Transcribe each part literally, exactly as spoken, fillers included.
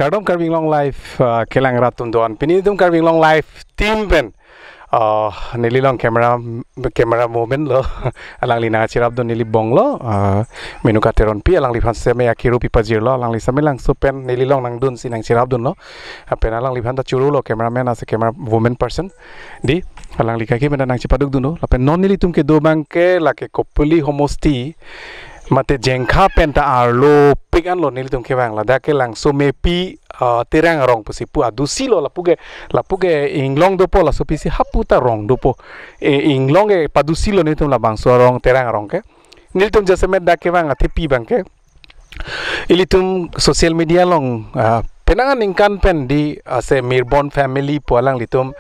Kardom Karbi Anglong Live, uh, kelang rat atum do-an. Pini itum Karbi Anglong Live team pen, uh, neli along camera, camera woman lo. Alangli nangcherapdun neli bong lo, uh, Menuka Teronpi, alangliphan seme akiru pi pajirlo, alangli seme langso pen neli along nangdunsi nangcherapdunlo. Lapen alangliphan ta churu lo, cameraman ase camera woman person. Dei, alangli kaki pen ta nangchepadukdunlo. Lapen non nelitum kedo abangke lake Kopili homosti mate Jengkha pen ta arlopik anlo nelitum kevang. Ladak ke langso mepi, ah, Terang arong pusi pu adusi lo, lapu ke, lapu ke inglong dopo, laso pisi hapu ta rong dopo. E, inglong ke padusi lo nelitum labangso arong Terang arong ke. Nelitum jasemet dak kevang athepi abangke ilitum social media along, ah, penang aningkan pen dei ase Mirbon family pu alanglitum,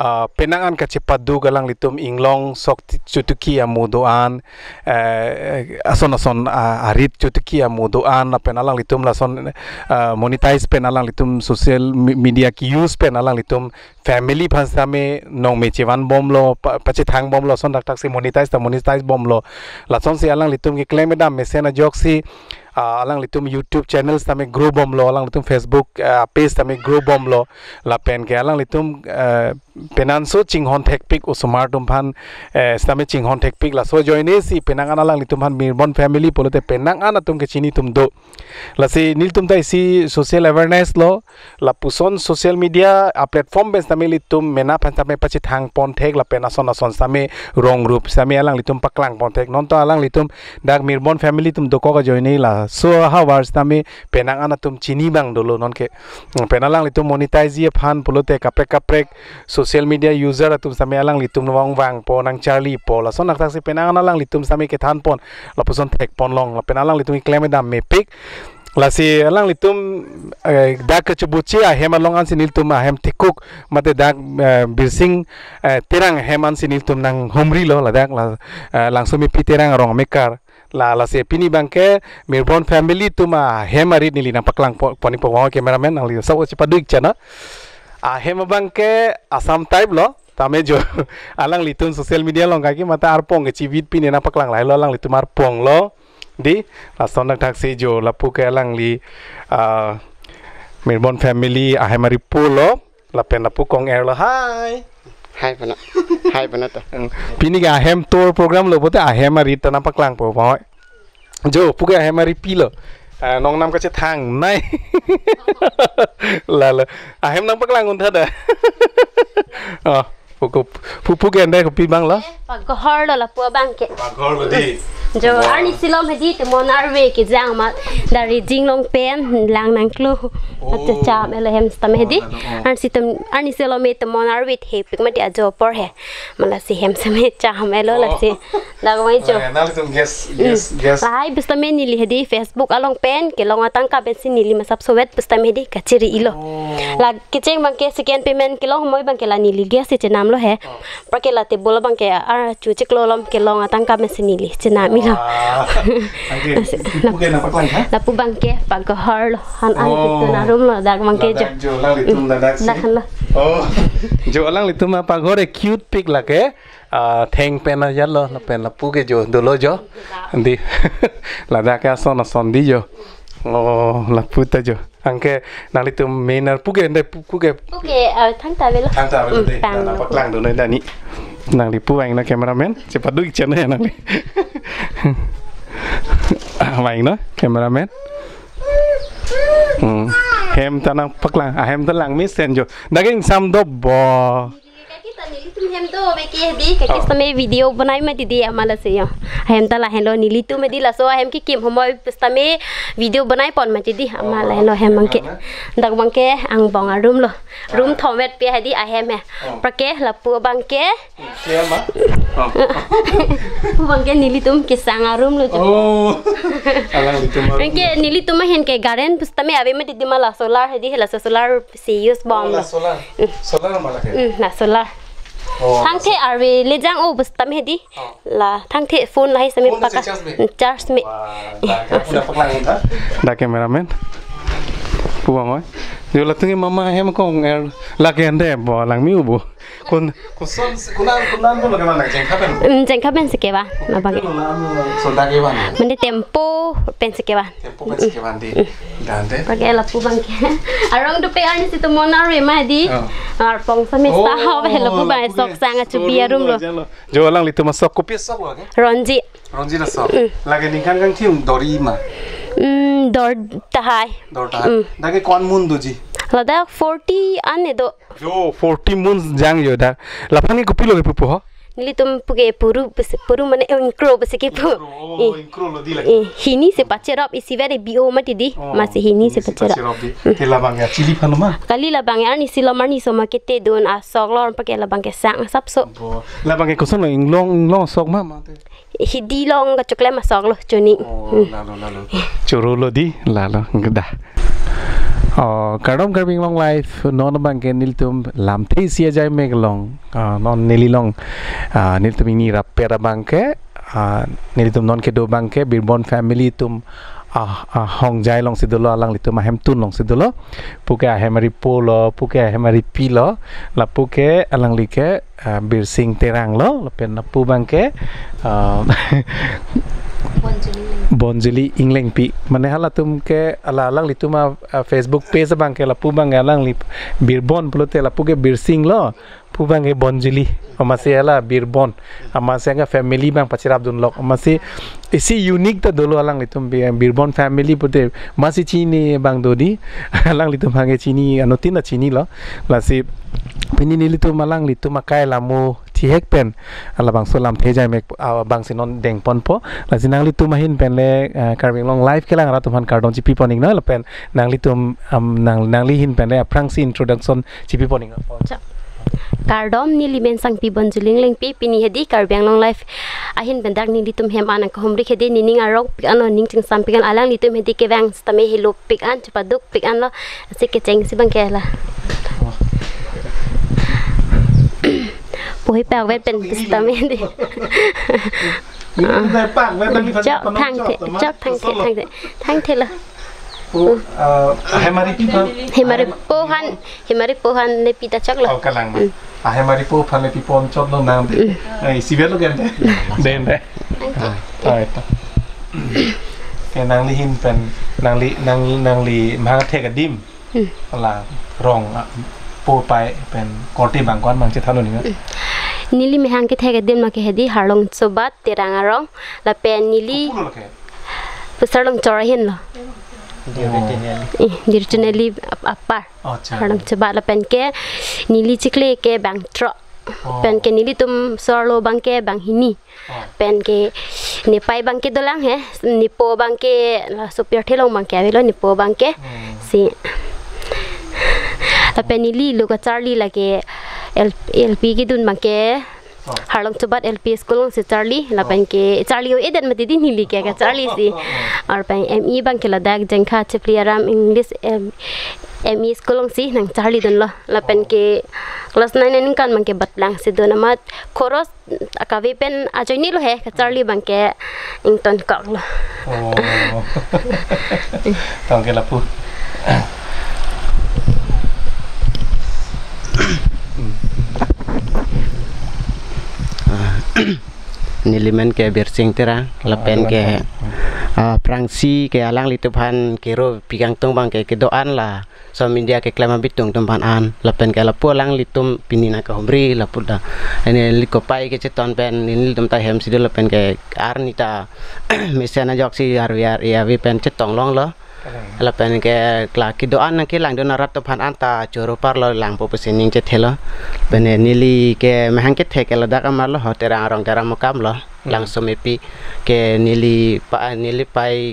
ah, penang an kachepaduk alanglitum inglong sok ti-, chotuki amo do-an, eh, ason ason, ah, arit chotuki amo do-an, lapen alanglitum lason, ah, monetize pen alanglitum social me-, media ke-use pen alanglitum family aphan sitame nongme chevanbomlo, pa-, pachethang bomlo, ason thakthak si monetize ta monetize bomlo. Lasonsi alanglitum keklem kedam mesen ajoksi, ah, alanglitum YouTube channel sitame grow bomlo, alanglitum Facebook, ah, page sitame grow bomlo. Lapen ke alanglitum, ah, penanso chinghon thekpik osomar atum aphan, eh, sitame chinghon thekpik, laso ajoinesi penang an alanglitum aphan Mirbon family pulote penang an atum kechini atum do. Lasi nelitum ta isi social awareness lo, lapuson social media a-platform pen sitame ilitum mena aphan sitame pachethang ponthek lapen ason ason sitame rong rup sitame alanglitum paklang ponthek. Non ta alanglitum dak Mirbon family atum dokok ajoine laso ahavar sitame penang an atum chini abang dolo nonke. Pen alanglitum monetize aphan pulote kaprek kaprek social media user atum sitame alanglitum vangvangpo, nangcharlipo, lason thakthak si penang an alanglitum sitame kethanpon, lapuson thekponlong, lapen alanglitum keklem kedam mepik. Lasi alanglitum, eh, dak kechebuche ahem along ansi nelitum ahem thekuk, mate dak, eh, Birsing, eh, Terang ahem ansi nelitum nanghumrilo ladak la, eh, langso mepi Terang arong amekar. La, lasi pini abangke Mirbon family atum ahem arit neli nangpaklang po-, pon-ikpo, cameraman nangli sa-o chepaduk chana. Ahem abangke Assam type lo, tame jo alanglitum social media along kaki mata arpong kechivit pini nangpaklang lahelo, alanglitum arpong lo. Dei, lason thakthak si jo lapu ke alangli, ah, Mirbon family ahem aripo lo. Lapen lapu kong-er lo, hai. Hai pano. Hai pano to. Hmm. Pini ke ahem tour program lo pulote ahem arit ta nangpaklangpo, pahoi. Jo, pu ke ahem aripi lo. Ah, nongnam kachethang nai. Lalo. Ahem nangpaklang untha da. Oh, pu ke, pu, pu ke ande kopi abang lo? Paghor lo lapu abangke. Paghor lo dei. Jo, arni silom hedi temon arve kejang ma. Dari jinglong pen lang nangklo. Oh. Acha cham elo hem sitame hedi. Oh, lalo, oh. Arni situm, arni silom e temon arve thepik mati ajo apor he. Ma lasi hem sitame cham elo. Oh. Lasi. Dak abang jo. Eh, nanglitum guest, guest, hmm, guest. Lahai pusitame neli hedi Facebook along pen kelong atangka pensi neli masap sowet pusitame hedi kachiri-ilo. Oh. La kecheng abangke second payment kelong moi abangke la neli guest si chenam lo he. Oh. Aphrang ke la table abangke archu chiklo alom kelong atangka pensi neli chenam-ilo. Wah. Oke. Lasi, pu ke nangpaklang ha? Lapu abangke paghor lo, han an, oh, ketun arum lo, dak abangke jo. Ladak jo, alanglitum ladak si. Dak lo. Oh. Jo, alanglitum apaghor e cute pik lake. Ah, theng pen ajat lo, lapen lapu ke jo, dolo jo. Dei. Ladak ke ason ason dei jo. Oh, lapu ta jo. Anke nanglitum main ar pu ke ande pu, pu ke. Pu ke, ah, thangta avelo. Thangta avelo. Hmm, dei. Pang. Na, na, paklangdun noi dani. Nangli pu vangnon cameraman. Chepaduk channel nangli. Ah, vangnon cameraman. Hmm. Hem ta nangpaklang. Ah, hem ta langmesen jo. Dak ke ingsam dopo. Kaki ta nelitum hem do, beke dei, kaki, oh, sitame video banai mati dei, ama lasi jo. Hem ta lahenlo, nelitum dei laso ahem kekim homoi pusitame video banaipon mati dei, ama, oh, lahenlo hem abangke. Dak abangke angbong arum lo. Room, ah, thomvet pi hedi ahem he. Oh. Aphrang ke lapu abangke. Clear ma? Oh. Pu abangke nelitum kesang arum lo jo. Oh. Alanglitum arum. Anke nelitum ahin ke garden pusitame ave mati dei, ma la solar hedi, laso solar si use bom lo. Oh, la solar. Mm. Solar ma lake? Mm, la solar. Oh, thangthe la so- arve lejang o pusitame hedi. Oh. La thangthe phone lahai sitame, phone paka si charge me? Mm, charge me. Wah, dak ke pu nangpaklang untha. Dak cameraman. Pu bang oi. Jo, latum ke mama hem kong-er lake ande bo langme-o bo. Kon, koson, konat, konat lo kevan, Jengkha pen? Mm, Jengkha pensi kevan, abang. Konat lo, so dak kevan. Mane Tempo pensi kevan. Tempo pensi kevan dei. Mm. Tante. Pakai lapu abangke. Arong dopik arnisi tomon arve ma di. Oh. Arpong sa mesta. Oh, ho, lapu abang lapu sok ke. Sang achubi arum lo. Showroom lo jalo. Jo alanglitum asok kopi asok lo ke? Ronji. Ronji asok. Mm. Lake ningkan kangthim dor-i ma? Mm, dor tahai. Dor tahai. Mm. Dak ke ko-an mun doji? Ladak forty an do. Jo, forty mun jang jo dak. Laphan ke kopilo kepupo ho? Nelitum puke puru bes-, puru mane ingkro besi kepu. Ingkro, oh, eh, ingkro lo di lake. Eh, hini si pacherop isi vere B O mati di. Oh, masi hini si pacherop. Hini si pacherop di. Hmm. Te labang ya chili phanu ma? Kali labang ya arnisi lo arnisi ma kete dun asok lo pakai labang ke sang asapso. Bo. Labang ke koson lo inglong, inglong asok ma mate? Hidi long kachoklem asok lo choni. Oh, hmm, lalo, lalo. Choro lo di, lalo, geda. Oh, kardom Karbi Anglong Live, non abangke nelitum lamthe isi ajai mek along. Ah, non neli along. Ah, nelitum ingni rappet abangke. Ah, nelitum non kedo abangke, Birbon family atum. Ah, ah, ahongjai alongsi dolo, alanglitum ahemtun alongsi dolo. Puke ahem aripo lo, puke ahem aripi lo. Lapuke alangli ke ah, Birsing Terang lo, lapen lapu abangke, ah, Bonjuli Engleng. Bonjuli Englengpi. Mane halatum ke ala alanglitum a, a Facebook page abangke lapu abangke alangli Birbon pulote lapu ke Birsing lo, pu abangke Bonjuli. Amatsi hala Birbon. Amatsi angka family abang pacherap dunlok. Amatsi isi unique ta dolo alanglitum Bi-, Birbon family pute amatsi chini abang do di. Alanglitum abangke chini, anuttin ta chini lo. Lasi pini nelitum alanglitum akai lamo thihek pen labangso lamthe ajai mek, ah, abangsi non dengponpo. Lasi nanglitum ahin pen le, ah, Karbi Anglong Live kelang rat atum aphan kardom chipipon iknon lapen nanglitum, am, nang, nangli ahin pen le aphrangsi introduction chipipon iknon. Chak. Kardom, neli men Sangpi Bonjuli Englengpi, pini hedi Karbi Anglong Live ahin pen dak nelitum hem an nangkehumri hedi nening arongpik anlo, ning chingsampik an, alanglitum hedi kevang sitame helopik an, chepadukpik anlo, si kechengsi abangke la. Pohi pak vet pen sitame hedi. Ini udah pak vet pen kita. Chok, thangthe, chok, thangthe, thangthe. Thangthe lo. Oh, eh, hem aripi aphan. Hem aripo aphan, hem aripo aphan nepi ta choklo. Oh, kalang ma. Hmm. Ah, hem aripo aphan nepipon choklo nang de. Hmm. Eh, isi avelo kan de. Den de. Oke. Ah, ah, ito. Ke nangli ahin pen, nangli, nang, nangli mahang thek adim. Hmm. Ala rong, ah, po pai pen korte abang ko-an abang chethanlo ning. Hmm. Neli mahang kethek adim lake hedi Harlong Chobat Terang arong lapen neli. Kopilo lake? Pusarlong Chor ahin lo. Diri Tinali. Eh, Diri Tinali ap-, apar. Oh, acha. Harlong Chobat lapen ke neli chikle ke bang throk. Oh. Pen ke nelitum so-arlo abangke bang hini. Oh. Pen ke nepai abangke dolang he, nepo abangke laso pirthe along abangke avelo nepo abangke. Hmm. Si. Lapen neli lo kacharli lake L-, L P kedun abangke. Oh. Harlong Chobat L P school alongsi charli, lapen ke charli o-edet mati di neli ke kacharli si. Oh. Arpeng M E abangke ladak Jengkha Chepli Aram English M-, M E school alongsi nangcharli dunlo. Lapen ke class nine aningkan abangke batlangsi dun amat khoros akave pen ajoine lo he kacharli abangke ingtonkoklo. Oh. Tangke lapu. Neli men ke Birsing Terang, lapen ke, ah, aphrangsi ke alanglitum aphan kero pikangtung abangke kedo-an la. So media keklem abitung atum aphan an, lapen ke lapu alanglitum pini nangkehumri lapu ta. Neli kopai kechetong pen nelitum ta hem si do lapen ke arni ta mesen ajoksi arvi ar-e ave pen chetong longlo. Kalang. Lapen ke la kedo-an nangkelangdun arat atum aphan anta choro parlo langpo pusi ning chethelo. Pen neli ke mahang kethek ke ladak amarlo ho Terang arong Daramukam lo. Hmm. Langso mepi ke neli pa, neli pai,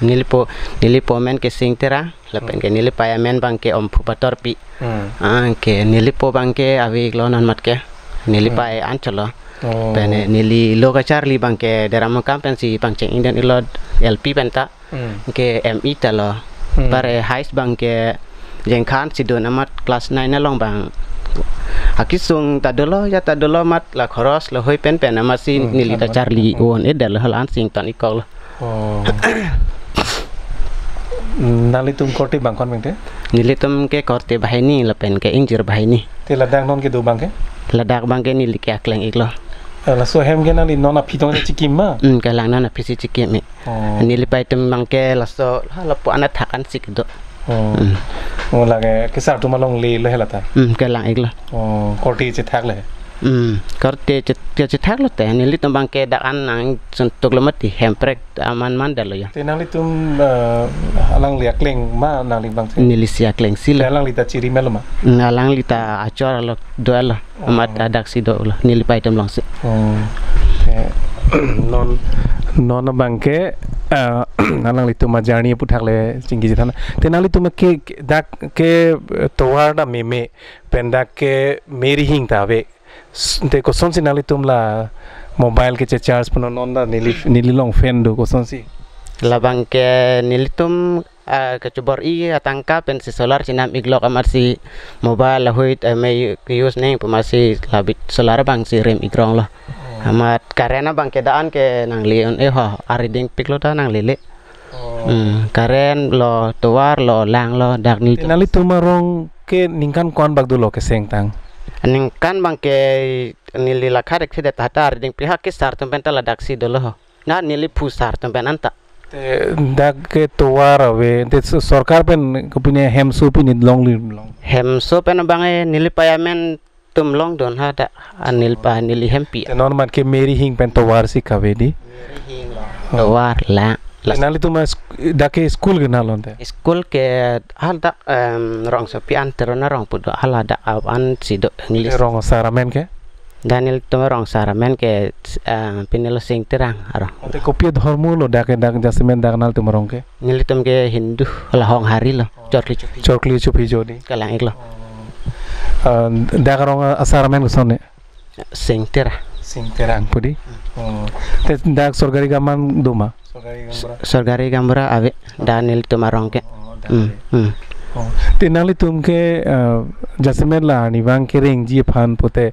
neli po, neli po amen ke Sing Terang. Lapen ke neli pai amen abangke Omphu Batorpi. Hmm. Ah, ke neli po abangke ave iklo non amat ke. Neli pai an cholo. Oh. Pen neli lo kacharli abangke Daramukam pensi pangcheng ingdeng iklo L P pen ta. Hmm. Ke M E ta lo. Hmm. Pare hais abangke Jengkha ansi dun amat class nine along abang. Akesung ta dolo, ya ta dolo amat la khoros lahei pen pen amatsi neli ta charli on-edet lo hala-an si ington ikkoklo. Oh. Nanglitum korte abang ko-an pen te? Nelitum ke korte banghini lapen ke ingjir banghini. Te ladak non kedo abangke? Ladak abangke neli ke akleng iklo. Eh, laso ahem ke nangli non aphi tong chikim ma? Hmm, kalang non aphisi chikim ik. Oh. Neli pei atum abangke laso, ha, lapu anat thak an sik do. Oh. Hmm. Oh, lake kesar atum alongle lo he lata. Hmm, kelang-iklo. Oh, korte chethak le. Hmm, korte chet-, ke chethaklo te. Nelitum abangke dak an nangsun tuklo mati, Hemprek aman man detlo ya. Te nanglitum, eh, alangli akleng ma nangli abang te? Nelisi akleng si lo. Te alangli ta chiri melo ma? Hmm, alangli ta achor lo, do lo. Oh. Amat adak si dolo, neli pei atum along si. Oh. Te non, non abangke, eh, alanglitum ajourney aputhak le chingki chethan. Te nanglitum ke, ke dak ke, eh, tovar ta meme, pen dak ke me rihing ta ave. S-, te kosonsi nanglitum la mobile ke che-charge pon non ta neli, neli along fan do kosonsi? Labangke nelitum, ah, kachobor-i atangka pensi solar chenam-iklok amatsi mobile lahui, eh, me use nangji pu amatsi labit solar abangsi rem-ikrong lo. Oh. Amat current abangke dak an ke nangli un-e ho, arideng piklo ta nanglele. Oh. Hmm, current lo, tovar lo, lang lo, dak ni. Te nanglitum arong ke ningkan ko-an bak dolo kesengtang? Ningkan abangke neli lakha rek si det ta ta arideng pihak kesar atum pen ta ladak si dolo ho. Na neli phu sar atum pen anta. Te dak ke tovar ave, te so-, sorkar pen kopine hemso pine longle long? Hemso pen abang e neli pei amen atum longdun ha dak anil pa neli hempi. Te non amat ke me rihing pen tovar si kave di? Me rihing lo. Oh. Tovar la. Te nanglitum sk-, dak ke school ke nalon te? School ke hala dak, em, rongsopi an Teron arong pu do, hala dak awan si do English. Te rong asar amen ke? Dak nelitum arong asar amen ke, eh, pine lo Sing Terang arong. Te kopi adhormo lo dak ke, dak jasemet dak nanglitum arong ke? Nelitum ke Hindu, la Honghari lo, chokli chophi. Chokli chophi jo di. Kelang-iklo. Oh. Eh, dak arong asar amen koson ne? Sing Terang. Sing Terang pu di. Hmm. Oh. Te dak sorkari gaman do ma? Sorkari gaonbura. Sorkari gaonbura ave, dak nelitum arong ke. Oh, dak ave. Hmm, hmm. Oh. Te nanglitum ke, eh, jasemet la arnivang kerengji aphan pute,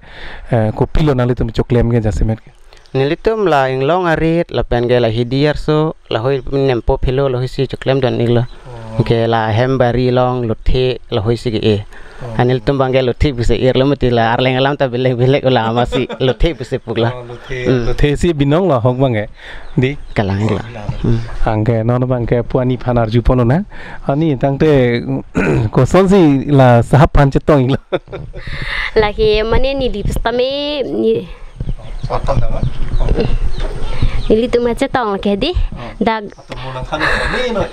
eh, kopilo nanglitum choklem ke jasemet ke? Nelitum la inglong arit lapen ke la hidi arso, lahui nempo phelo lahui si choklem dun-iklo. Oh. Ke la hem bari along lothe lahui si ke-e. Oh. Anil atum abangke lothe pusi irlo mati, la arleng alam ta bilek bilek ula amatsi lothe pusi puklo. Oh, lothe. Hmm. Lothe si binong lo ahok abangke. Di? Kelang-iklo. Oh, kelang. Hmm. Anke non abangke pu ani aphan arju pon lonang. Ani tangte kosonsi la sahap aphan chetong-iklo? Lake mane neli pusitame ni Sahap aphan dama? Nelitum chetong lake di. Oh. Dak. Atum mo nangthan ni no.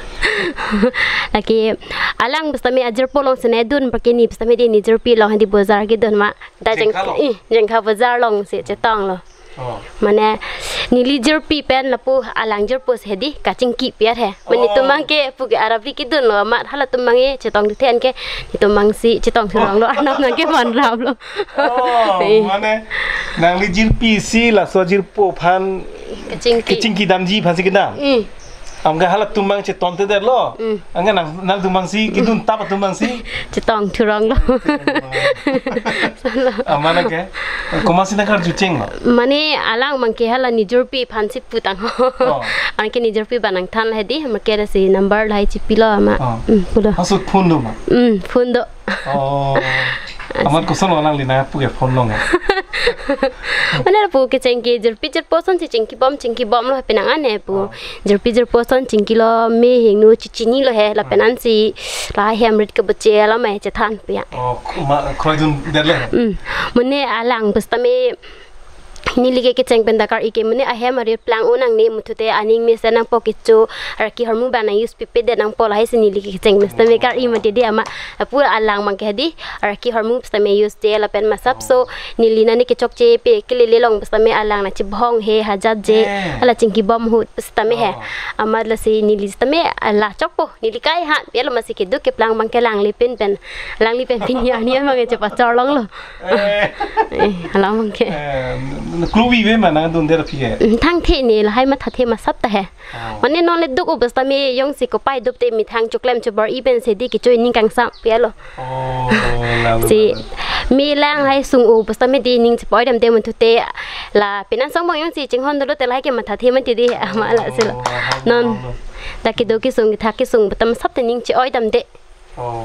Lake alang pusitame ajirpo along si nangdun, parke ne pusitame di ne jirpi along hedi bojar kedun ma. Dak Jengkha Jeng-, along? Eh, Jengkha bojar along si chetonglo. Oh. Mane neli jirpi pen lapu alang jirpo si hedi kachingki pi-et he. Mane Oh. netum abangke pu ke arap ri kedunlo amat halatum abangke chetong duthe anke netum abangsi chetong thurong lo, arnam nangke van rap lo. Oh, Eh. mane nangli jirpi si laso jirpo aphan Kachingki. kachingki damji aphan si kedam. Mm. Anke halatum abang chetonte detlo. Mm. Anke nang, nangtum abangsi kedun tap atum abangsi chetong thurong lo. Solo. Ah, mane ke? Komatsi nangkarju chenglo? Mane alang abangke hala ne jirpi aphansi putang ho. Oh. Anke ne jirpi abang nangthan hedi, anke lasi number lahai chipilo ama. Oh. Mm, pulo. Aso phone do ma? Mm, phone do. Oh. Amat koson lo alangli nangpu ke phone long ya? Mane lapu kechengki jirpi jirpo asonsi chingkibom chingkibom lo penang ane pu. Oh. Jirpi jirpo ason chingkilo, me hingno chichinilo he lapen Hmm. ansi la hem rit keboche lo ma chethan pu ya. Oh, ma, kroidun detlo he? Mm. Mane alang pusitame neli ke kecheng pen dakar ike mane ahem arit plang-o nangne, muthu te aning mesen nangpo kecho, arki hormu abang nang use pipe det nangpo, lahai si neli ke kecheng pusitame kar-i mati di ama. Lapu alang abangke hedi arki hormu pusitame use te lapen masap so neli nane kechokche pe kelele along pusitame alang nangchibhong he hajat je Eh. hala chingkibom ahut pusitame he. Oh. Amat lasi neli sitame la chokpo, neli kai han pi-etlo amatsi kedo keplang abangke alangli pen pen. Alangli pen pini arni abangke chepachor longlo. Eh. Eh, hala abangke. Eh, n-, n-, klubi ve ma nangdunde aphi ke? Mm, thangthe ne lahai mathathe masap ta he. Oh. Mane non le duk-o pusitame jongsi kopai dupte methang choklem chobor-i pensi di kecho ining kangsam pi-etlo. Oh, lalu, Si lalu. me lang lahai sung-o pusitame di ning chepoi damde muthu te la penan song abang jongsi chinghon dolo te lahai ke mathathe mati di ama la silo. Oh, aha, Non. oh, oh. Dak kedo kesung kethak kesung pu ta masap te ning che-oi damde. Oh.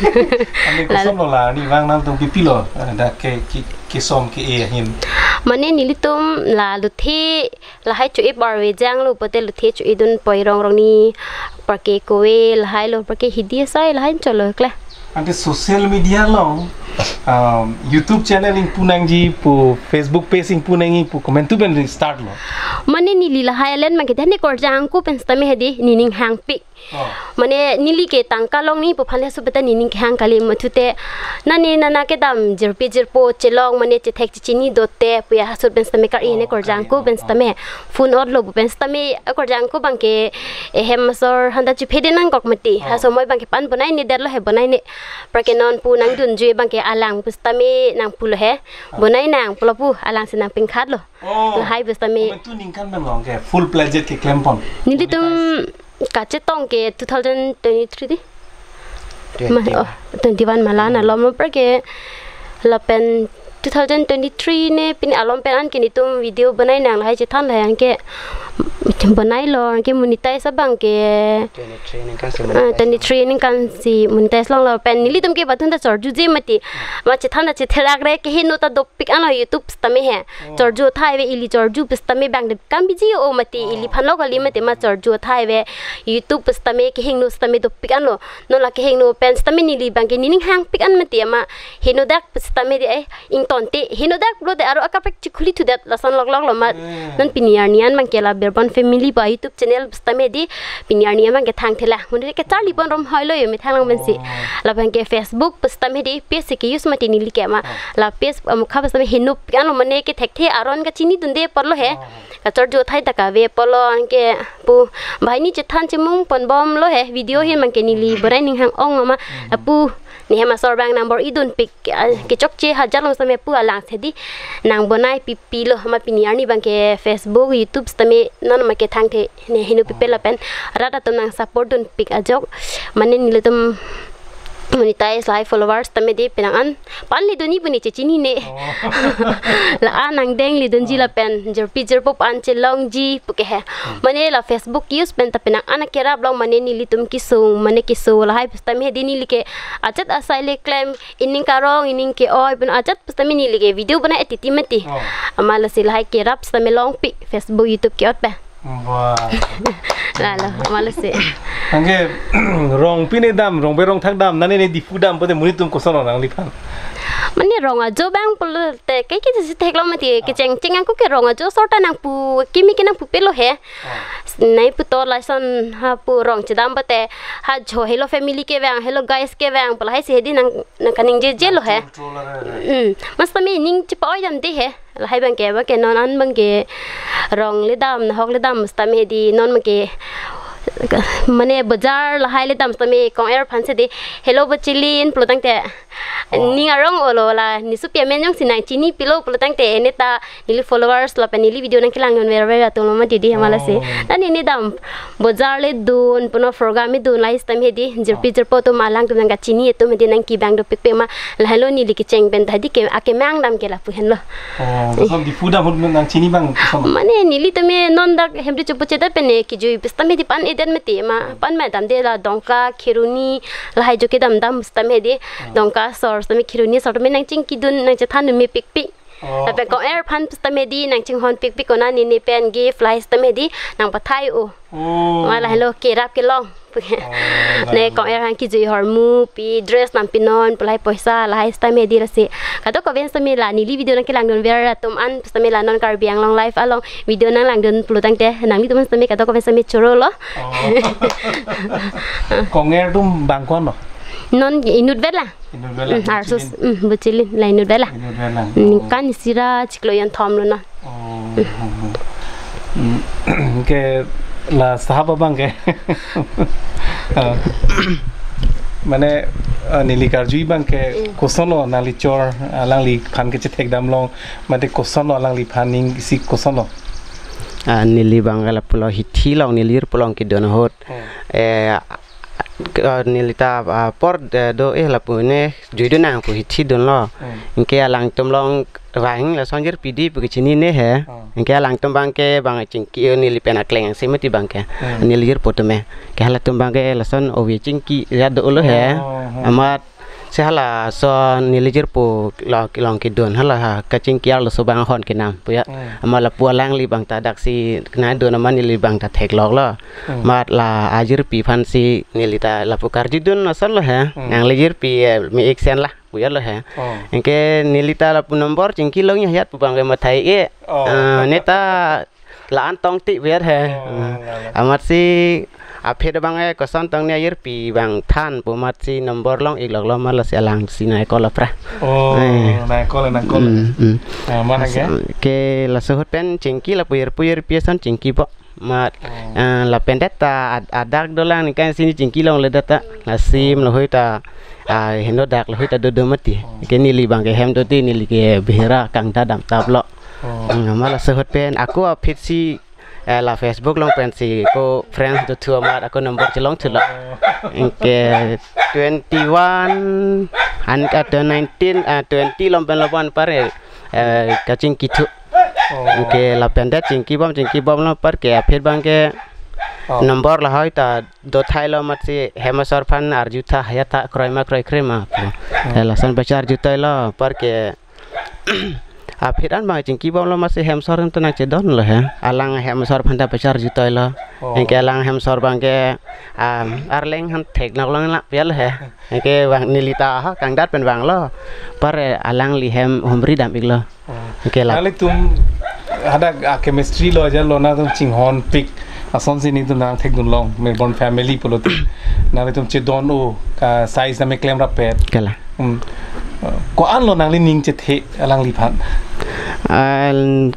Ani Lal- koson lo la, arnivang nangtum pipilo, eh, dak ke, ke, kesom ke-e ahin? Mane nelitum la luthe lahai cho-e parve janglo pote luthe cho-edun poi rong rong ni parke kove lahai lo parke hidi asai lahai cholo kle. Ante social media along, um, YouTube channel ingpu nangji pu Facebook page ingpu nangji pu komantu pen start lo. Mane neli lahai alen mangke dhani korjang ko pen sitame hedi nening hangpik. Oh. Mane neli ke tangka long ni pu phan le supeta nening kehang kali mathute nane nana kedam jirpi jirpo chelong mane chethek chechini dote puya hasut pen sitame kar-i ne Oh, korjang kali ko pen oh, sitame phone otlo pu pen sitame korjang ko bangke ehem asor handa chiphe de nangkok mati. Oh. Hasomoi bangke pan bonai ne derlo he bonai ne. Parke non pu nangdunjui bangke alang pu sitame nangpulo he. Oh. Bonai nang pulo pu alang si nangpingkhatlo. Oh. Lahai pu sitame. Komantu ningkan pen long ke full fledged keklempon. Nelitum monetize. Kachetong ke two thousand twenty-three di. Ma, Twenty-one. Oh, twenty-one ma la-an alom parke lapen two thousand twenty-three ne pini alom pen anke netum video bonai nang lahai chethan lahai anke bonai lo anke monetize abangke Twenty-three ningkan si ah, monetize twenty-three ningkan si monetize longlo pen nelitum ke bathun ta chorju je mati. Ma chethan ta chetherak re keheno ta dopik anlo YouTube sitame he. Oh. Chorju thai ave ili chorju pu sitame bang de kam biji o mati Oh. ili phanlo kali mati ma chorju thai ave YouTube pu sitame kehingno sitame dopik anlo. Non la kehingno pen sitame neli bangke nening hangpik an mati ama henodak pu sitame de ai ingtonte henodak pulote aro akaprek chikhuli thudet lason lok lok lo ma. Hmm. Non pini arni an bangke la Berbon Family ba YouTube channel pu sitame di pini arni an bangke thangthela. Mane ke charli pon rom hoilo yo methang lang pensi. Oh. La bangke Facebook pu sitame di page si ke-use mati neli ke ma. Oh. La page amukha pu sitame henopik anlo mane ke thekthe aron kachinidunde apotlo he. Oh. Kachorju thai ta kave apotlo anke pu bahai ni chethan chemung ponbomlo he video he mangke neli bonai ning hang-ong ma. Hmm. Apu ne hem asor bang nang bor-idunpik ah, kechokche hajar long sitame pu alang si di nang bonai pipi lo ma pini arni bangke Facebook, YouTube sitame non ma ke thangthe ne heno pipe lapen rat atum nang support dunpik ajok mane nelitum monetize lahai followers tame di penang an pan le duni pu ne chechini ne. Oh. La-an nang deng le dunji lapen jirpi jirpo an chelongji pu ke he. Hmm. Mane la Facebook use pen ta penang an kerap long mane nelitum kesung mane keso lahai pu sitame di neli ke ajat asai le klem ining karong ining ke-oi pen ajat pu sitame neli ke video bonai titi mati. Oh. Ama lasi lahai kerap sitame longpik Facebook YouTube ke-ot pen. Wah. Lalo, ama lasi. Anke rong pine dam, rong berong thak dam, nane ne Diphu dam, pote monit atum koson nangliphan. Mane rong ajo bang pulote, kai ke si theklong mati, kecheng cheng angko ke rong ajo asor ta nangpu, kimi ke nangpupelo he. Oh. Nai puto lason ha pu rong chedam pote, ha jo hello family kevang, hello guys kevang, pu lahai si hedi nang, nang kaningjeje lo he. Control, control, control. Hmm. Mas tame ning chepa-oi dam de he. Lahai bangke, bangke non an bangke rong le dam, nahok le dam, sitame di non bangke mane bazaar lahai le dam sitame kong-er aphan si di hello bachilin pulo tangte. Oh. Ning arong olo la, ne supi amen jongsi nang chinipilo pulo tangte ne ta neli followers lapen neli video nangkelangdun verver atum lo mati di ama lasi. Oh. Dan ne dam bazaar le dun, puno program le dun lahai sitame di, jirpi jirpo atum alangtum nang kachini atum di nang kibang dopikpik ma, lahelo neli kecheng pen ta di ke, akemang dam ke lapu henlo. Oh, lason Diphu dam ahut nang chini bang koson? Mane neli tame non dak Hemri Chopo cheda pen ne kejui pu sitame di pan eden mati ma, pan ma dam de la Dongka, Kheroni, lahai jo kedam dam sitame di, oh, Dongka asor sitame Kheroni asor tame nang chingkidun nang chethandun mepikpik. Oh. Lapen kong-er aphan sitame di nang chinghonpikpik konane ne pen gift lahai sitame di nang pathai o. Oh. Ma lahelo kerap kelong. Oh, ne lahelo. Kong-er aphan kejui ahormu pi dress nangpinon pu lahai poisa lahai sitame di lasi. Kadokave sitame la neli video nangkelangdun ver atum an sitame la non Karbi Anglong Live along video nanglangdun pulo tangte nanglitum sitame kadokave sitame choro lo. Oh. Kong-er atum bang ko-an lo? Non inutvet lang. Inutvet lang, hmm, arsus, bachilin. Hmm, bachilin, la inutvet lang. Inutvet lang. Hmm, oh, kan sira chiklo jon thom lo non. Oh, hmm, hmm. Hmm, ke la sahab abang ke. Ah. Mane, ah, neli karjui bang ke, hmm, koson lo nangli chor, alangliphan kechethek dam long, mate koson lo alangliphan ning si koson lo. Ah, neli bang ke lapulo hithi long, neli pulo kedun ahut. Hmm. Eh, ke, ah, neli ta, ah, apor, eh, do, eh, lapu ne juidun nang pu hithi dunlo. Hmm. Anke alangtum long vang lason jirpi di pu kechinine he. Hmm. Anke alangtum bang ke bang chingki, eh, neli pen akleng si mati bang ke. Hmm. Neli jirpo tame. Ke halatum bang ke lason ove chingki ya dolo he. Oh, hmm. Amat Si halaso neli jirpo lo, long kedun hala ha kachingki arloso bang ahon kenam puya. Hmm. Amat lapu alangli bang ta daksi kena dun amat neli bang ta theklok lo. Hmm. Amat la ajirpi aphan si neli ta lapu karjudun asonlo he. Hmm. Nangli jirpi, eh, me-ik sen la puya lo he. Oh. Anke neli ta lapu number chingki longji hayat pu bang ke mathai e. Oh. Eh, ne ta la-an tong ti ber he. Oh, hmm. La, la. Amat si aphi do bang e koson tong ne ajirpi bang than pu amat si number long-ik lok lo amat lasi alang si nang-call apra. Oh, eh. Nang-call, nang-call. Hmm, hmm. Ah, mana ke? Ke laso ahut pen chingki lapu ajirpo ajirpi ason chingki po. Amat, oh, eh, lapen det ta ad-, adak dolang ningkan si ne chingki longle det ta. Lasi, oh, lahei ta, ah, heno dak lahei ta dodo mati. Oh. Ke neli bang ke hem do ti neli ke behera kangdadam tap lo. Oh. Hmm, amat laso ahut pen ako aphi si, eh, la Facebook along pen si ko friends do thu amat ako number chelong thulo. Oh. Anke twenty-one, an ka to nineteen, ah, twenty along pen lo bon pare, eh, kachingki thu. Oh. Anke lapen det chingki bom, chingki bomlo apar ke aphi bang ke, oh, number lahei ta do thailo amat si hem asor aphan arju tha hayat ta kroima kroikre ma pu. Oh. Eh, lason bacha arju thailo apar ke aphi an bang chingki bomlo amat si hem asor an ta nangchedon lo he. Alang hem asor aphan ta bacha arju thailo. Oh. Anke alang hem asor bang ke, um, arleng han thek nok long la puya lo he. Anke bang neli ta ha kangdat pen bang lo. Apar, eh, alangli hem humri dam-ik lo. Oh. Anke la. Nanglitum hadak a chemistry lo aja lo nangtum chinghon pik. Ason si nelitum nangthekdun long. Mirbon family pulote. Nanglitum chedon o ka size name klem rapet. Kala. Hmm. Ko-an lo nangli ning chethe alangliphan? Al-,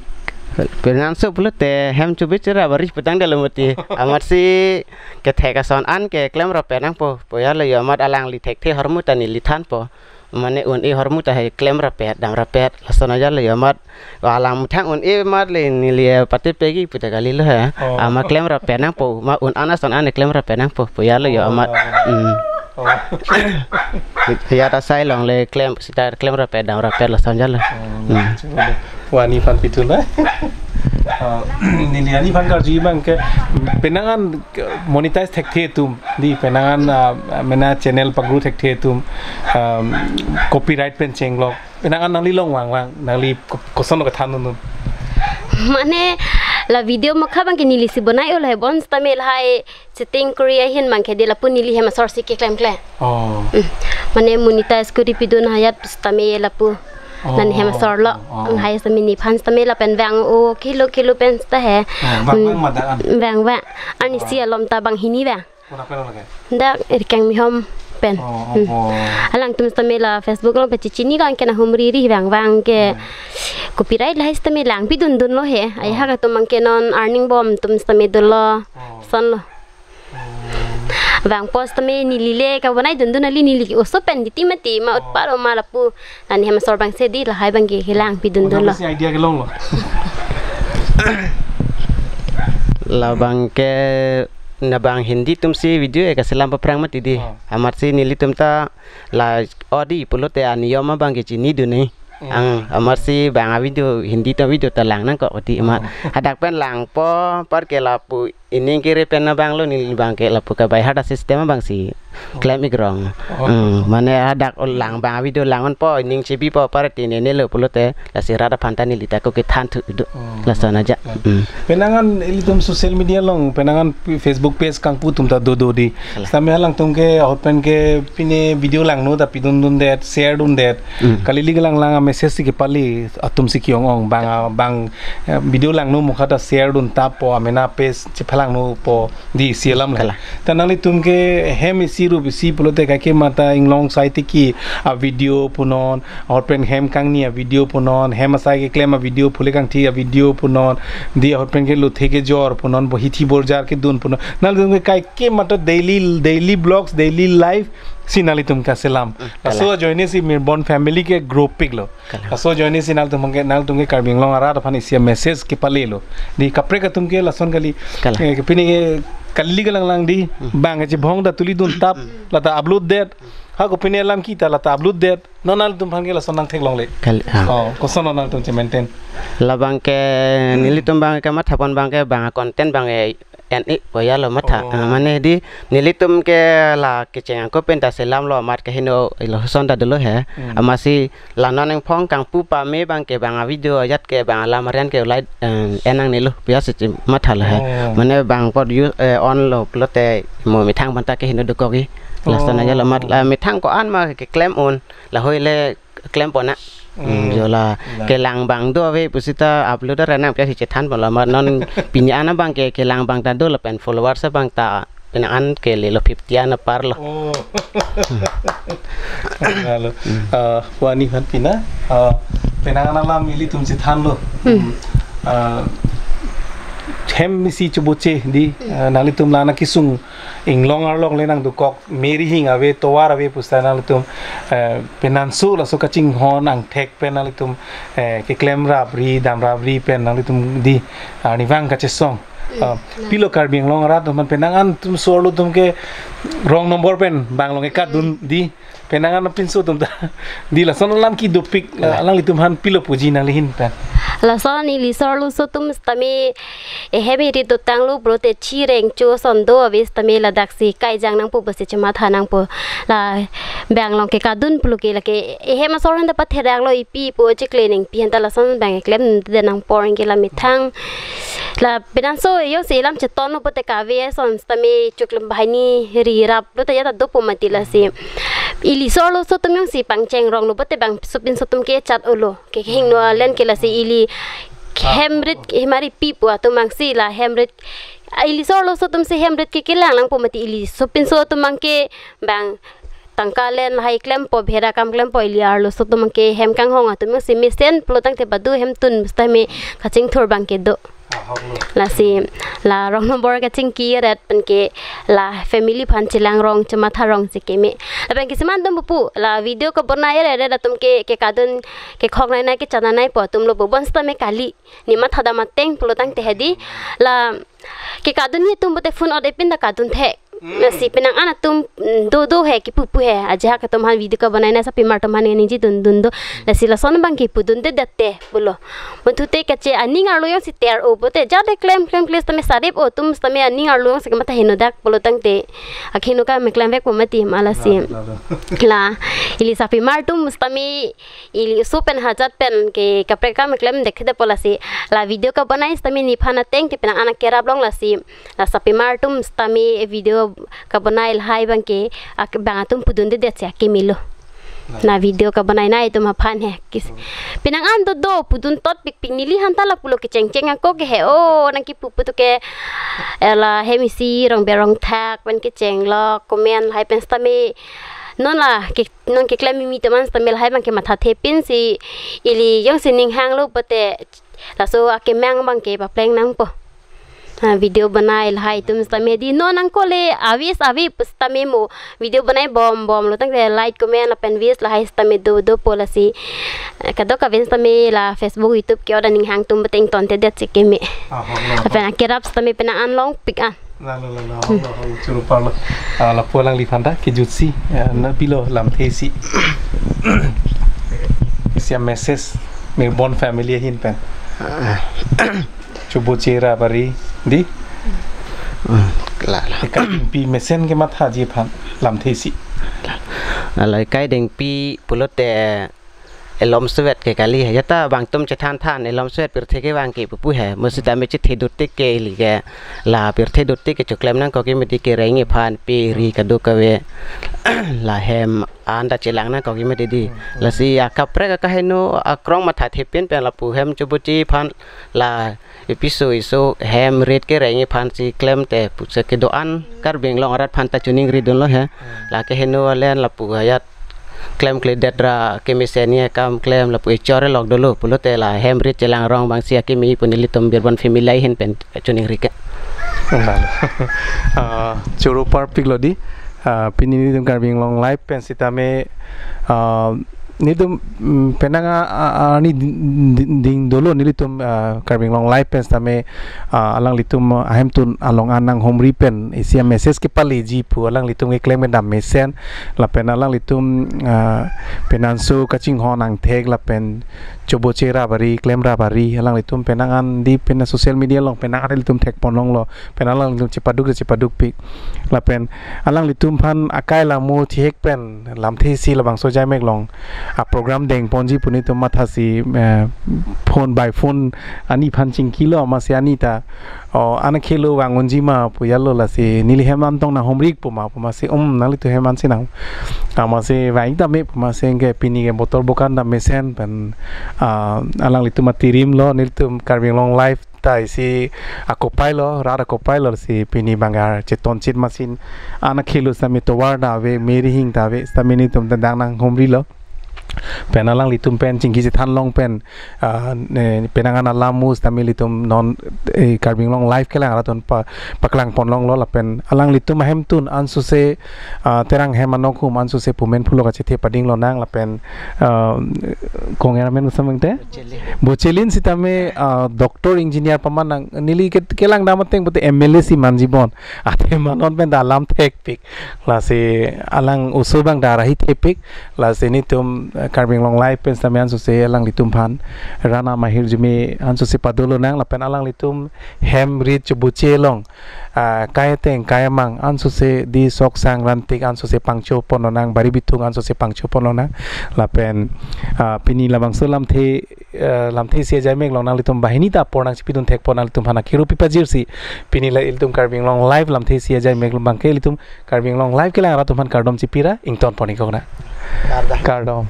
penang so pulote hem chubi chera baris petang dalo mati. Amat si kethek ason an ke klem rapet nangpo. Puya lo yo amat alangli thekthe ahormu ta neli thanpo. Mane un-e ahormu ta he klem rapet, dam rapet, lason aja lo yo amat. Alang muthang un-e amat le neli, eh, pate pegi puta kali lo he. Oh. Amat klem rapet nangpo, ma un an ason an klem rapet nangpo, puya lo yo amat. Oh. Hmm. Oh. Ya ta sai longle klem, sita klem rapet, dam rapet lason aja lo. Oh, hmm. Wani aphan pithu na. Ah, neli ani aphan karju bang ke penang an monetize thekthe atum, di penang an, ah, mena channel pagru thekthe atum, um, copyright pen chenglok. Penang an nangli long vangvang, nangli ko-, koson lo kethan dun? Mane la video makha bang ke neli si bonai ul hai bon sitame lahei setting kori ahin bang ke di lapu neli hem asor si keklem kle. Oh. Hmm. Mane monetize kori pidun hayat sitame lapu. Oh, nang hem asor lo. Oh, oh. Ang hai sitame nephan sitame lapen vang o kilo kilo pen sita he. Oh, vang, hmm, vang ma dak an? Vang vang. Ani, oh, si alom ta banghini vang. Kona pen lake? Dak Erkang Mihom pen. Oh, oh, hmm, oh. Alangtum sitame la Facebook along pen chechini lo anke nang humri ri vang vang ke. Hmm. Copyright lahei sitame lang pidun dun lo he. Ai, oh, ha ka atum anke non earning bom atum sitame dolo. Oh. Son lo. Vangpo sitame neli le kabonai dundun kali, neli oso pen di ti mati ma, oh, utpar o ma lapu. Nang hem asor bang si di lahei bang ke kelang pidun dun lo. Mane si idea kelong lo. Labang ke nabang Hindi atum si video e kaselam paprang mati di. Oh. Amat si nelitum ta la odi pulote aniyom abang ke chinidun ne. Hmm. Ang amat si bang a video Hindi ta video ta lang nangkok odi amat. Oh. Hadak pen langpo apar ke lapu ining kiri pen abang lo, neli bang ke lapu ka by heart system abang si, oh, klem-ik rong. Oh. Hmm, mane hadak lang bang a video lang-onpo, ining chebipo apar ti nene lo pulote lasi rat aphan ta neli ta ko kethan thu do. Oh. Lason aja. Hmm. Penang an ilitum social media along, penang an Facebook page kangpu atum ta dodo di. Alah. Sitame alangtum ke ahut pen ke pine video langno ta pidun dundet, share dundet. Hmm. Kali lake lang lang a message si kepale atum si ke-ong-ong bang a, bang, eh, video langno mukha ta share dun tap po, amena page chephalangno po di isi alam le. Kala. Ta nanglitum ke hem isi rup isi pulote kaike mata inglong sai tiki a video punon, ahut pen hem kangni a video punon, hem asai keklem a video, phule kangthi a video punon, di ahut pen ke lothe kejor punon, bo hithi borjar kedun punon. Nanglitum ke kaike mata daily, daily vlogs, daily life si nanglitum kaselam. Hmm, kala. Laso ajoine si Mirbon family ke grow pik lo. Kala. Laso ajoine si nangtum ke, nangtum ke Karbi Anglong arat aphan isi a message kepale lo. Di kaprek atum ke lason kali. Kala. Eh, kepine ke kali lake lang lang di. Hmm. Bang ke chibong ta tuli dun tap, hmm, lata upload det. Ha kopine alam kita lata upload det. Non nangtum aphan ke lason nangtheklongle. Kali, ha. Oh, koson non nangtum che-maintain? Labang ke nelitum bang ke mathapon bang ke bang content bang ke en-e pu ajat lo matha. Oh. Ah, mane di nelitum ke la kecheng ako pen ta selam lo amat kehingno ilo son ta dolo he. Hmm. Amatsi la non ingphong kangpu pame abang ke bang a-video ajat ke bang alam arian ke ulai, eh, en nangnelo pu ajat si matha lo he. Oh. Mane bang apot use, eh, on lo pulote mo methang aphan ta kehingno dokok-i. Lason ajat lo amat la methang ko-an ma keklem un. Lahei le klem pon na. Hmm, Hmm. Jo la La. kelang abang do ave pusita upload ra nang pu ajat si chethan pon lo amat non pini an abang ke kelang abang ta do lapen followers abang ta penang an ke lelo fifty an apar lo. Oh. Halo. Hmm. Ah, wani han pina. Ah, penang an alam ilitum chethan lo. Hmm. Hmm. Ah, hem isi choboche di, Hmm. ah, nanglitum la nangkesung inglong arlong le nangdokok, meri hing ave, tovar ave pusita nanglitum, eh, penanso laso kachinghon angthek pen nanglitum, eh, keklem rapri, dam rapri pen nanglitum di, ah, arnivang kachesong. Mm, Ah, na. pilo Karbi Anglong arat atum aphan penang an atum so-arlo atum ke wrong number pen bang along ke kadun di penang an apinso atum ta di lason alam kedopik, la, Nah. alanglitum aphan pilo puji nangli ahin pen. Lason ili so-arloso atum sitame ehem eri dotanglo pulote chireng cho ason do ave sitame ladak si kaijang nangpo pusi chematha nangpo. La bang along ke kadun pulo ke lake ehem asor aphan ta patherak lo, ipi pu chikle nangpi aphan ta lason bang klemde nangpo anke la methang. La penanso jongsi alam cheton lo pulote kave ason sitame chuklim banghini ri rap lo ta ajat ta dopo mati lasi. Ili so-arloso atum jongsi pangcheng rong lo pulote bang sopinso atum ke chat olo. Ke kehingno alen ke lasi ili hem rit ke hemari pi pu atum abang si la hem rit. Ah, ili so-arloso atum si hem rit ke kelang nangpo mati, ili sopinso atum abang ke bang tangka alen lahai klempo, bhera kam klempo, ili arloso atum abang ke hem kanghong atum abang si mesen pulo tangte badu hemtun sitame kachingthur abang ke do. Ahok lo. Lasi la wrong number kachingki ret pen ke la family aphan chelang rong chematha rong si keme. Lapen kisiman atum pupu la video kebonai ere ere atum ke, kekadun kekhok nai nai kechan nai nai po atum lo pu bonsitame kali. Ne matha dam ateng pulo tangte hedi la kekadun ni atum pulote phone ot epin ta kadun thek. Mm. Lasi penang an atum, mm, do do he kepupu he. Ajahak atum aphan video kebonai nai sapimar atum aphan ningje dun dun do. Lasi lason abang kepudunde det te pulo. Muthu te kache aning arlo jongsi ter o pulote jat te klem klem klem sitame sarip o atum sitame aning arlo jongsi kematha hingno dak pulo tangte akehingno ke meklem vekpo mati ma lasi. Lalo, lalo. La ili sapimar atum sitame ili oso pen hajat pen ke kaprek kam klemde khede po lasi. La video kebonai sitame nephan ateng ke penang an akerap long lasi. La sapimar atum sitame video kebonai lahai abang ke ak-, bang atum pudunde det si akeme lo. La video kebonai nai atum aphan he. Kis-, penang an do do pudun tot pikpik neli aphan ta la pulo kecheng cheng ako ke he. Oh, nangkepu putu ke, eh, la hem isi rong berong thak pen kecheng lo komen lahai pen sitame non la ke non keklem mimi teman sitame lahai abang ke mathathe pin si ili jongsi ning hanglo pulote laso akemang abang ke papleng nangpo. Ha, video bonai lahai atum sitame di non angkole avis avi sitame mo video bonai bom bom lo tangte like comment lapen views lahai sitame do do po lasi. Eh, kadokave sitame la Facebook YouTube ke oda ning hang atum pulote ingtonte det si keme. Ahok lo. Lapen akerap sitame penang an long pik an. Lalo, lalo, lalo, lalo, choro parlo. Ah, lapu alangliphan ta kejutsi, ah, na pilo lamthe isi. Isi a-message, Mirbon family ahin pen. Ah. Choboche ra bari, di? Hmm, lalo. Eka pi mesen kemathaji aphan, lamthe isi. Lalo, ekai dengpi pulote elom suet ke kali he. Jata bang atum chethan than elom suet pirthe kevang ke pupu he. Mo sitame chethe dut tik ke ili ke. La pirthe dut tik ke choklem nangkok keme di kereng iphan pe ri kadokave. La hem an ta chelang nangkok keme di di. Hmm. Lasi akaprek akahingno akrong mathathe pin pen lapu hem choboche aphan la episo iso hem rit kereng iphan si klemte pusi kedo-an Karbi Anglong arat aphan ta choningri dunlo he. Hmm. La kehingno alen lapu ajat klemkledet ra kemesen ni akam klem lapu echor lok dolo pulote la hem rit chelang rong abang si akeme pu nelitum Birbon family ahin pen choningri ke. Lalo. Ah, choro parpik lo di. Ah, pini nelitum Karbi Anglong Live pen sitame, ah, Nelitum, mm, penang a, a, a, arni ding, ding, ding dolo nelitum, ah, Karbi Anglong Live pen sitame, ah, alanglitum ahemtun along an nanghumri pen isi a-message kepaleji pu alanglitum keklem kedam mesen lapen alanglitum, ah, penanso kachinghon angthek lapen choboche rabari, klem rabari, alanglitum penang an di pen social media along penang an ilitum thekponlonglo, pen alanglitum chepaduk chepadukpik. Lapen alanglitum aphan akai alamo thihek pen lamthe isi labangso ajaimek along a-program dengponji pu nelitum mathasi, eh, phone by phone ani aphan chingkilo, amatsi ani ta, o, an akhelo vang unji ma pu ilo, lasi neli hem antong nanghumri-ik pu ma pu, amatsi, um, nanglitum hem ansi nang, amatsi vang tame pu, amatsi ke pini ke botor bokan ta mesen pen, ah, alanglitum atirimlo, nelitum Karbi Anglong Live ta isi akopailo, rat akopailo, si pini bang archetonchit, amatsi an akhelo sitame tovar ta ave, meri hing ta ave, sitame nelitum ta dang nanghumrilo. Pen alanglitum pen chingki chethanlong pen, ah, ne, penang an alamo sitame ilitum non, eh, Karbi Anglong Live kelang arat atum pa, paklangponlonglo, lapen alanglitum ahemtun ansose, ah, Terang hem anong akhum ansose pumen phulo kachethe padinglonang, lapen, ah, kong-er amen kosonbang te? Bochelin. Bochelin sitame, ah, doctor engineer paman nang, neli ke, kelang dam ateng pute M L A si manjibon. Athe ma non pen ta alam thekpik. Lasi alang oso abang ta rahi thepik. Lasi nelitum, eh, Karbi Anglong Live pen sitame ansose alanglitum aphan rat amahirjume ansose padolonang lapen alanglitum hem rit choboche along, ah, kai ateng kai amang ansose di sok sang rantik ansose pangchoponlonang, bari bithung ansose pangchoponlonang. Lapen, ah, pini labangso lamthe, eh, lamthe isi ajaimek along nanglitum banghini ta apor nangchipidun thekpon, nanglitum aphan akiru pipajirsi pini la ilitum Karbi Anglong Live lamthe isi ajaimek abangke ilitum Karbi Anglong Live kelang arat atum aphan kardom chipira ingtonpon-ik kok na. Kardom. Kardom.